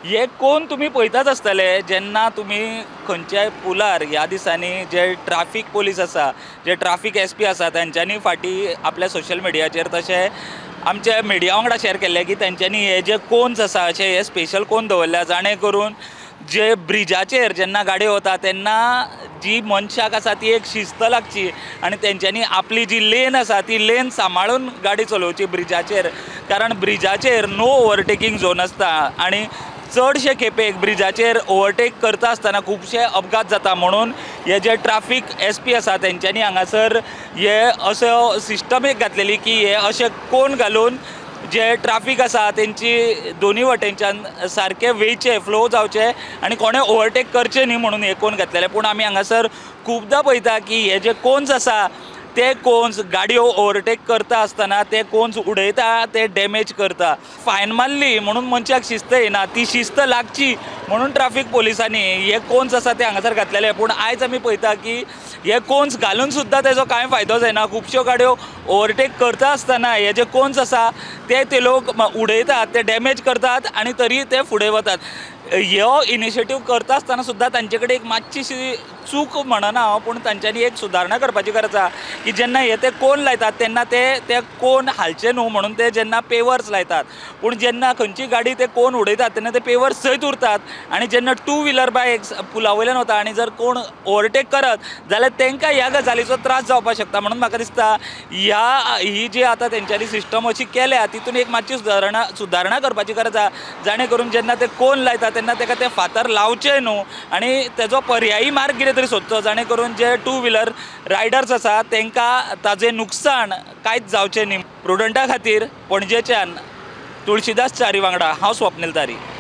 हे कोण तुमी पळयताच आसतले जेन्ना तुमी खंयच्याय पुलार ह्या दिसांनी जे ट्राफीक पोलीस आसा, जे ट्राफीक SP आसा तेंच्यांनी फाटीं आपल्या सोशल मिडियाचेर तशें आमच्या मिडिया वांगडा शेअर केल्ले की तेंच्यांनी हे जे कोन्स आसा अशे हे स्पेशल कोन दवरल्या जाणे करून जे ब्रिजाचेर जेन्ना गाडयो वता तेन्ना जी मनशाक आसा ती एक शिस्त लागची आनी तेंच्यांनी आपली जी लेन आसा ती लेन सांबाळून गाडी चलोवची ब्रिजाचेर, कारण ब्रिजाचेर नो ओवरटेकींग झोन आसता आनी चडशे खेपेक ब्रिजाचेर ओवरटेक करता आसतना खुबशे अपघात जाता. म्हणून हे जे ट्राफीक SP आसा तेंच्यांनी हांगासर हे असो सिस्टम एक घातलेली की हे अशे कोन घालून जे ट्राफीक आसा तेंची दोनी वटेनच्यान सारके वयचे, फ्लो जावचे आनी कोणें ओवरटेक करचें न्ही म्हणून हे कोन घातलेले. पूण आमी हांगासर खुबदां पळयता की हे जे कोन्स आसा ते कोन्स गाडयो ओवरटेक करता आसतना ते कोन्स उडयता, ते डॅमेज करता. फायन मारली म्हणून मनशाक शिस्त येना, ती शिस्त लागची म्हणून ट्राफीक पोलिसांनी हे कोन्स आसा ते हांगासर घातलेले. पूण आयज आमी पळयता की हे कोन्स घालून सुद्दां तेजो कांय फायदो जायना. खुबश्यो गाडयो ओवरटेक करता आसतना हे जे कोन्स आसा ते ते लोक उडयतात, ते डॅमेज करतात आनी तरी ते फुडें वतात. ह्यो इनिशिएटीव करता आसतना सुद्दां तांचे कडेन एक मातशीशी चूक म्हणना हांव, पूण तांच्यांनी एक सुदारणा करपाची गरज आसा की जेन्ना हे ते कोन लायतात तेन्ना ते ते कोन हालचे न्हू म्हणून ते जेन्ना पेवर्स लायतात, पूण जेन्ना खंयची गाडी ते कोन उडयतात तेन्ना ते पेवर्स सयत उरतात आनी जेन्ना टू व्हिलर बायक पुला वयल्यान वता आनी जर कोण ओवरटेक करत जाल्यार तांकां ह्या गजालीचो त्रास जावपाक शकता. म्हणून म्हाका दिसता ह्या ही जी आतां तेंच्यांनी सिस्टम अशी केल्या तितून एक मातशी सुदारणा करपाची गरज आसा, जाणे करून जेन्ना ते कोन लायतात तेन्ना ताका ते फातर लावचे न्हू आनी तेजो पर्यायी मार्ग कितें तरी सोदचो, जाणे करून जे टू व्हिलर रायडर्स आसा तांकां ताजें नुकसाण कांयच जावचें न्ही. प्रुडंटा खातीर पणजेच्यान तुळशीदास च्यारी वांगडा हांव स्वप्नील तारी.